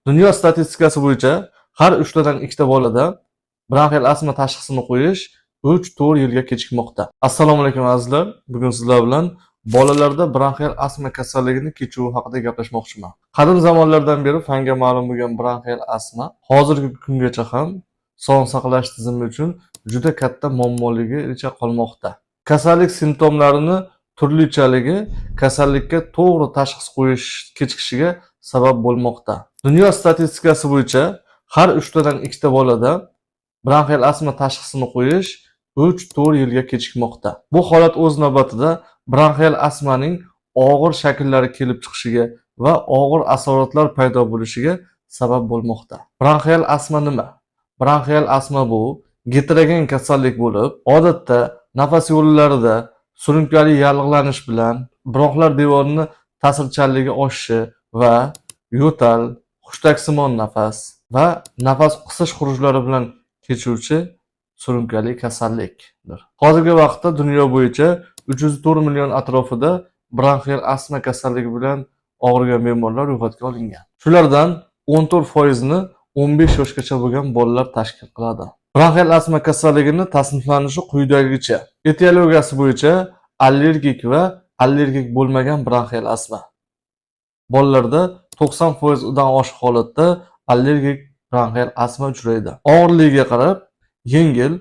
Dunyo statistikasi bo'yicha har uchtadan ikkita bolada bronxial astma tashxisini qo'yish 3-4 yilga kechikmoqda. Assalomu alaykum, azizlar. Bugun sizlar bilan bolalarda bronxial astma kasalligini kechuvi haqida gaplashmoqchiman. Qadim zamonlardan beri fanga ma'lum bo'lgan bronxial astma hozirgi kungacha ham sog'liqni saqlash tizimi uchun juda katta muammoligicha qolmoqda. Kasallik simptomlarini turlichaligi kasallikka to'g'ri tashxis qo'yish kechikishiga sabab bo'lmoqda. Dunyo statistikasi bo'yicha har uchtadan ikkita bolada bronxial astma tashxisini qo'yish 3-4 yilga kechikmoqda. Bu holat o'z navbatida bronxial astmaning og'ir shakllari kelib chiqishiga va og'ir asoratlar paydo bo'lishiga sabab bo'lmoqda. Bronxial astma nima? Bronxial astma bu geterogen kasallik bo'lib, odatda nafas yo'llarida surunkali yallig'lanish bilan bronxlar devorini ta'sirchanligi oshishi va yo'tal, hushtaksimon nafas va nafas qisish xurujlari bilan kechuvchi surunkali kasallikdir. Hozirgi vaqtda dunyo bo'yicha 304 million atrofida bronxial astma kasalligi bilan og'rigan bemorlar ro'yxatga olingan. Shulardan 14 foizini 15 yoshgacha bo'lgan bolalar tashkil qiladi. Bronxial astma kasalligini tasniflanishi quyidagicha. Etiologiyasi bo'yicha allergik va allergik bo'lmagan bronxial astma. Bolalarda 90 dan oshiq holatda allergik bronxial astma uchraydi. Og'irligiga qarab yengil,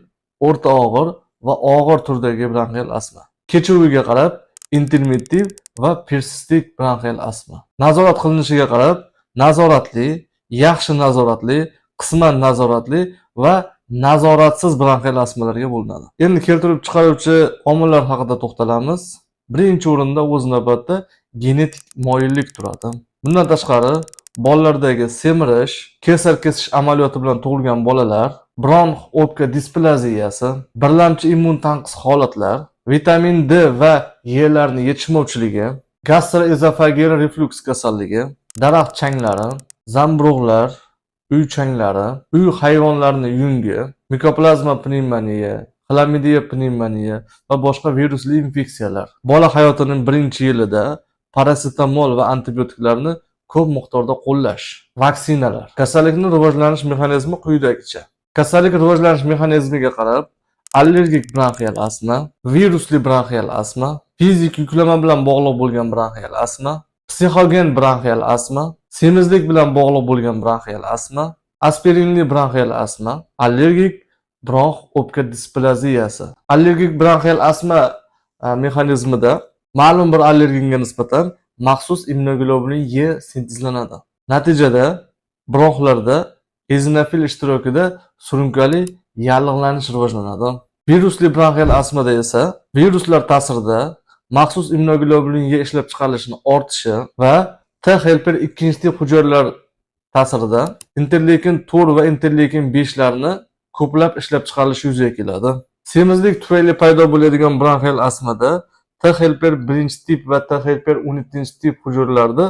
o'rta og'ir va og'ir turdagi bronxial astma. Kechuviga qarab intermittiv va persistik bronxial astma. Nazorat qilinishiga qarab nazoratli, yaxshi nazoratli, qisman nazoratli va nazoratsiz bronxial astmalarga bo'linadi. Endi keltirib chiqaruvchi omillar haqida to'xtalamiz. Birinchi o'rinda o'z navbatida genetik moyillik turadi. Bundan tashqari, bolalardagi semirish, kesar kesish amaliyoti bilan tug'ilgan bolalar, bronx o'pka displaziyasi, birlamchi immun tanqis holatlar, vitamin D va Elarni yetishmovchiligi, gastroezofageal reflyuks kasalligi, daraxt changlari, zamburug'lar, uy changlari, uy hayvonlarini yungi, mikoplazma pnevmoniya, xlamidiya pnevmoniya va boshqa virusli infeksiyalar. Bola hayotining birinchi yilida parasetamol va antibiotiklarni ko'p miqdorda qo'llash, vaksinalar. Kasallikning rivojlanish mexanizmi quyidagicha. Kasallik rivojlanish mexanizmiga qarab allergik bronxial astma, virusli bronxial astma, fizik yuklama bilan bog'liq bo'lgan bronxial astma, psixogen bronxial astma, semizlik bilan bog'liq bo'lgan bronxial astma, aspirinli bronxial astma, allergik bronx o'pka displaziyasi. Allergik bronxial astma mexanizmida ma'lum bir allergenga nisbatan maxsus immunoglobulin E sintezlanadi. Natijada bronxlarda eozinofil ishtirokida surunkali yallig'lanish rivojlanadi. Virusli bronxial astmada esa viruslar ta'sirida maxsus immunoglobulin E ishlab chiqarilishini ortishi va T helper ikkinchi tip hujayralar ta'sirida interleykin 4 va interleykin 5 larni ko'plab ishlab chiqarilishi yuzaga keladi. Semizlik tufayli paydo bo'ladigan bronxial astmada T helper birinchi tip va T helper 12 tip hujayralarida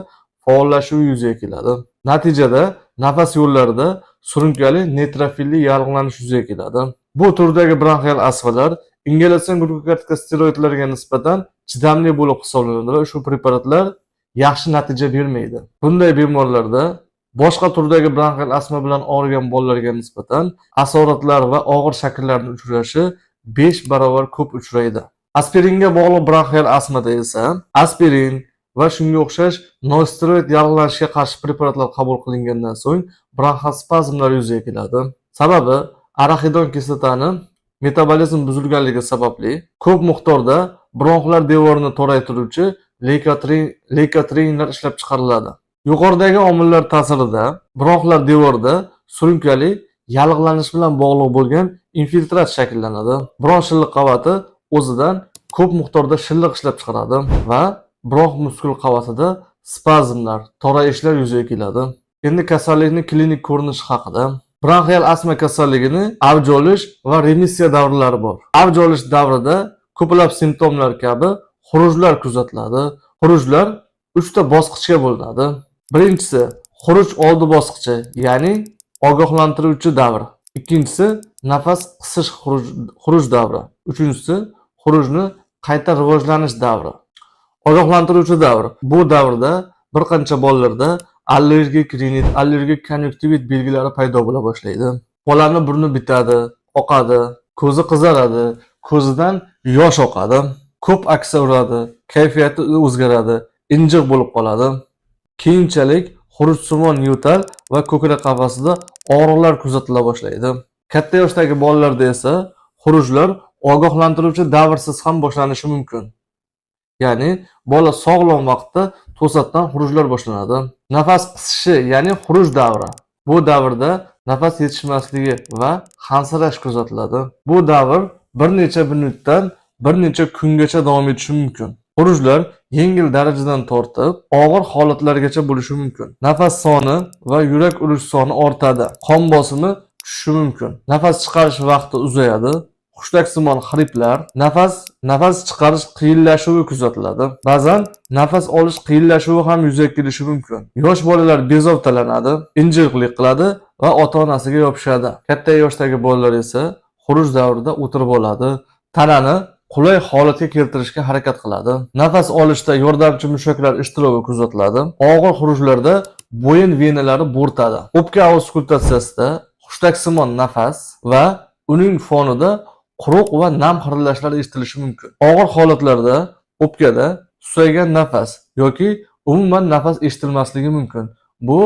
faollashuvi yuzaga keladi. Natijada nafas yo'llarida surunkali neytrofilli yallig'lanish yuzaga keladi. Bu turdagi bronxial astmalar ingalyatsion glukokortikosteroidlarga nisbatan chidamli bo'lib hisoblanadi va ushbu preparatlar yaxshi natija bermaydi. Bunday bemorlarda boshqa turdagi bronxial astma bilan og'rigan bolalarga nisbatan asoratlar va og'ir shakllarning uchrashi 5 barobar ko'p uchraydi. Aspiringa bog'liq bronxial astmada esa aspirin va shunga o'xshash nosteroid yallig'lanishga qarshi preparatlar qabul qilingandan so'ng bronxospazmlar yuzaga keladi. Sababi araxidon kislotani metabolizm buzilganligi sababli ko'p miqdorda bronxlar devorini toraytiruvchi leykotrinlar ishlab chiqariladi. Yuqoridagi omillar ta'sirida bronxlar devorida surunkali yallig'lanish bilan bog'liq bo'lgan infiltrat shakllanadi. Bronx shilliq qavati o'zidan ko'p miqdorda shilliq ishlab chiqaradi va bronx muskul qavatida spazmlar, torayishlar yuzaga keladi. Endi kasallikning klinik ko'rinishi haqida. Bronxial astma kasalligini avj olish va remissiya davrlari bor. Avj olish davrida ko'plab simptomlar kabi xurujlar kuzatiladi. Xurujlar uchta bosqichga bo'linadi. Birinchisi xuruj oldi bosqichi, ya'ni ogohlantiruvchi davr. Ikkinchisi nafas qisish xuruj davri. Uchinchisi xurujni qayta rivojlanish davri. Ogohlantiruvchi davr. Bu davrda bir qancha bolalarda Allergik rinit, allergik kon'yunktivit belgilari paydo bo'la boshlaydi. Bolani burni bitadi, oqadi, ko'zi qizaradi, ko'zidan yosh oqadi, ko'p aksa uradi, kayfiyati o'zgaradi, injiq bo'lib qoladi. Keyinchalik xurujsimon yo'tal va ko'krak qafasida og'riqlar kuzatila boshlaydi. Katta yoshdagi bolalarda esa xurujlar ogohlantiruvchi davrsiz ham boshlanishi mumkin. Ya'ni bola sog'lom vaqtda to'satdan xurujlar boshlanadi. Nafas qisishi, ya'ni xuruj davri. Bu davrda nafas yetishmasligi va hansirash kuzatiladi. Bu davr bir necha minutdan bir necha kungacha davom etishi mumkin. Xurujlar yengil darajadan tortib og'ir holatlargacha bo'lishi mumkin. Nafas soni va yurak urish soni ortadi. Qon bosimi tushishi mumkin. Nafas chiqarish vaqti uzayadi. Hushtaksimon xriplar, nafas chiqarish qiyinlashuvi kuzatiladi. Ba'zan nafas olish qiyinlashuvi ham yuzaga kelishi mumkin. Yosh bolalar bezovtalanadi, injiqlik qiladi va ota-onasiga yopishadi. Katta yoshdagi bolalar esa xuruj davrida o'tirib oladi, tanani qulay holatga keltirishga harakat qiladi. Nafas olishda yordamchi mushaklar ishtiroki kuzatiladi. Og'ir xurujlarda bo'yin venalari bo'rtadi. O'pka auskultatsiyasida hushtaksimon nafas va uning fonida quruq va nam xirillashlar eshitilishi mumkin. Og'ir holatlarda o'pkada susaygan nafas yoki umuman nafas eshitilmasligi mumkin. Bu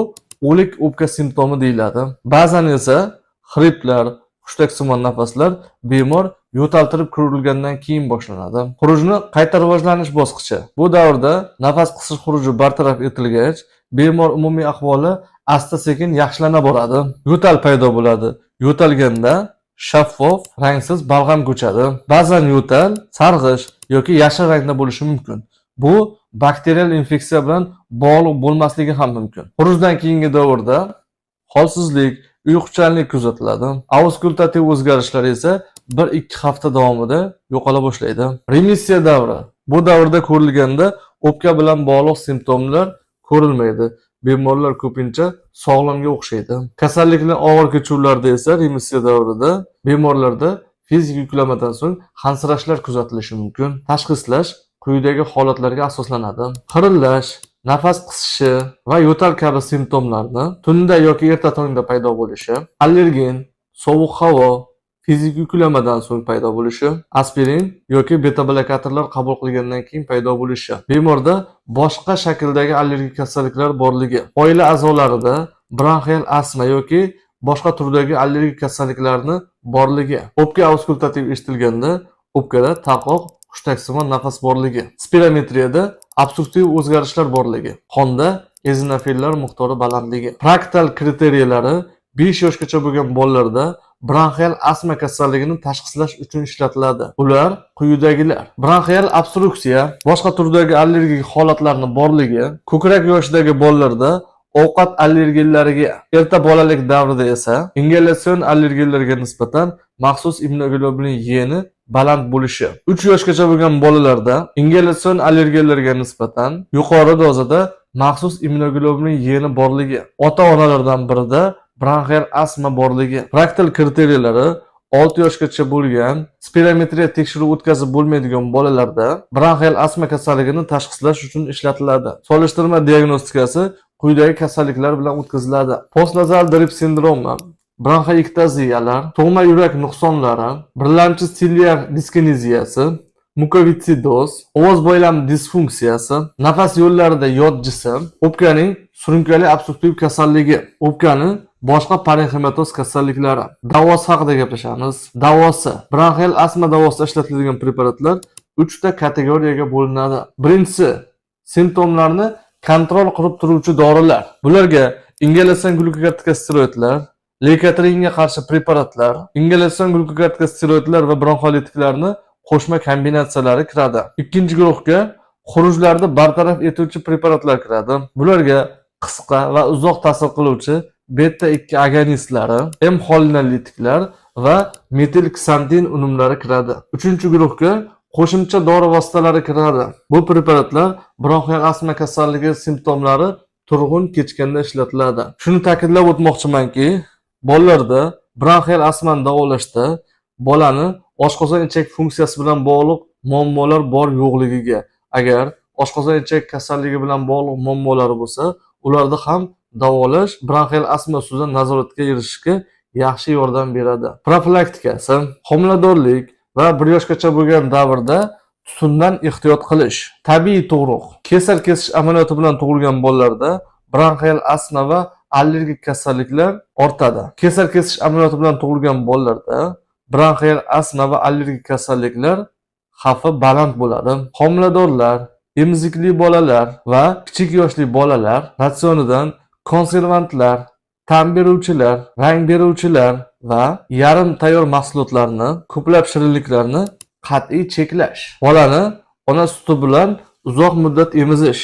o'lik o'pka simptomi deyiladi. Ba'zan esa xriplar, hushtaksimon nafaslar bemor yo'taltirib ko'rilgandan keyin boshlanadi. Xurujni qayta rivojlanish bosqichi. Bu davrda nafas qisish xuruji bartaraf etilgach, bemor umumiy ahvoli asta-sekin yaxshilana boradi. Yo'tal paydo bo'ladi. Yo'talganda shaffof, rangsiz balg'am ko'chadi. Ba'zan yo'tal sarg'ish yoki yashil rangda bo'lishi mumkin. Bu bakterial infeksiya bilan bog'liq bo'lmasligi ham mumkin. Xurujdan keyingi davrda holsizlik, uyquchanlik kuzatiladi. Auskultativ o'zgarishlar esa 1-2 hafta davomida yo'qola boshlaydi. Remissiya davri. Bu davrda ko'rilganda o'pka bilan bog'liq simptomlar ko'rilmaydi. Bemorlar ko'pincha sog'lomga o'xshaydi. Kasallikni og'ir kechuvlarda esa remissiya davrida bemorlarda fizik yuklamadan so'ng hansirashlar kuzatilishi mumkin. Tashxislash quyidagi holatlarga asoslanadi. Xirillash, nafas qisishi va yo'tal kabi simptomlarni tunda yoki erta tongda paydo bo'lishi, allergen, sovuq havo, fizik yuklamadan so'ng paydo bo'lishi, aspirin yoki beta blokatorlar qabul qilgandan keyin paydo bo'lishi, bemorda boshqa shakldagi allergik kasalliklar borligi, oila a'zolarida bronxial astma yoki boshqa turdagi allergik kasalliklarni borligi, o'pka auskultativ eshitilganda o'pkada tarqoq hushtaksimon nafas borligi, spirometriyada obstruktiv o'zgarishlar borligi, qonda eozinofillar miqdori balandligi. Praktal kriteriyalari 5 yoshgacha bo'lgan bolalarda bronxial astma kasalligini tashxislash uchun ishlatiladi. Ular quyidagilar: bronxial obstruksiya, boshqa turdagi allergik holatlarni borligi, ko'krak yoshidagi bolalarda ovqat allergenlariga, erta bolalik davrida esa ingalyatsion allergenlarga nisbatan maxsus immunoglobulin E ni baland bo'lishi. 3 yoshgacha bo'lgan bolalarda ingalyatsion allergenlarga nisbatan yuqori dozada maxsus immunoglobulin E ni borligi, ota-onalardan birida bronxial astma borligi. Praktal kriteriyalari 6 yoshgacha bo'lgan spirometriya tekshiruvi o'tkazib bo'lmaydigan bolalarda bronxial astma kasalligini tashxislash uchun ishlatiladi. Solishtirma diagnostikasi quyidagi kasalliklar bilan o'tkaziladi: Postnazal drip sindromi, bronxiektaziyalar, tug'ma yurak nuqsonlari, birlamchi siliar diskineziyasi, mukovitsidoz, ovoz boylami disfunksiyasi, nafas yo'llarida yot jism, o'pkaning surunkali obstruktiv kasalligi, o'pkani boshqa parenximatoz kasalliklari. Davosi haqida gaplashamiz. Davosi. Bronxial astma davosida ishlatiladigan preparatlar uchta kategoriyaga bo'linadi. Birinchisi, simptomlarni kontrol qilib turuvchi dorilar. Bularga ingalyatsion glukokortikosteroidlar, leykotrienga qarshi preparatlar, ingalyatsion glukokortikosteroidlar va bronxolitiklarni qo'shma kombinatsiyalari kiradi. Ikkinchi guruhga xurujlarni bartaraf etuvchi preparatlar kiradi. Bularga qisqa va uzoq ta'sir qiluvchi beta 2 agonistlari, M-xolinolitiklar va metilksantin unumlari kiradi. Uchinchi guruhga qo'shimcha dori vositalari kiradi. Bu preparatlar bronxial astma kasalligi simptomlari turg'un kechganda ishlatiladi. Shuni ta'kidlab o'tmoqchimanki, bolalarda bronxial astmani davolashda bolani oshqozon ichak funksiyasi bilan bog'liq muammolar bor yo'qligiga, agar oshqozon ichak kasalligi bilan bog'liq muammolari bo'lsa, ularni ham davolash bronxial astma ustidan nazoratga erishishga yaxshi yordam beradi. Profilaktikasi: homiladorlik va 1 yoshgacha bo'lgan davrda tutundan ehtiyot qilish, tabiiy tug'ruq, kesar kesish amaliyoti bilan tug'ilgan bolalarda bronxial astma va allergik kasalliklar ortadi. Kesar kesish amaliyoti bilan tug'ilgan bolalarda bronxial astma va allergik kasalliklar xavfi baland bo'ladi. Homiladorlar, emizikli bolalar va kichik yoshli bolalar ratsionidan konservantlar, ta'm beruvchilar, rang beruvchilar va yarim tayyor mahsulotlarni, ko'plab shirinliklarni qat'iy cheklash. Bolani ona suti bilan uzoq muddat emizish.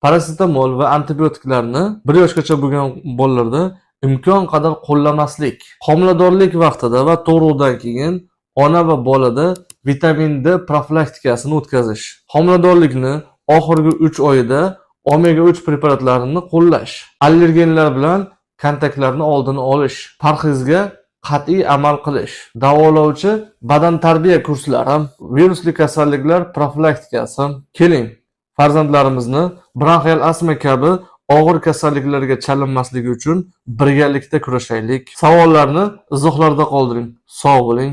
Parasetamol va antibiotiklarni 1 yoshgacha bo'lgan bolalarda imkon qadar qo'llamaslik. Homiladorlik vaqtida va tug'ruqdan keyin ona va bolada vitamin D profilaktikasini o'tkazish. Homiladorlikni oxirgi 3 oyida omega 3 preparatlarini qo'llash. Allergenlar bilan kontaktlarni oldini olish. Parhezga qat'iy amal qilish. Davolovchi badantarbiya kurslari, virusli kasalliklar profilaktikasi. Keling, farzandlarimizni bronxial astma kabi og'ir kasalliklarga chalinmasligi uchun birgalikda kurashaylik. Savollarni izohlarda qoldiring. Sog' bo'ling.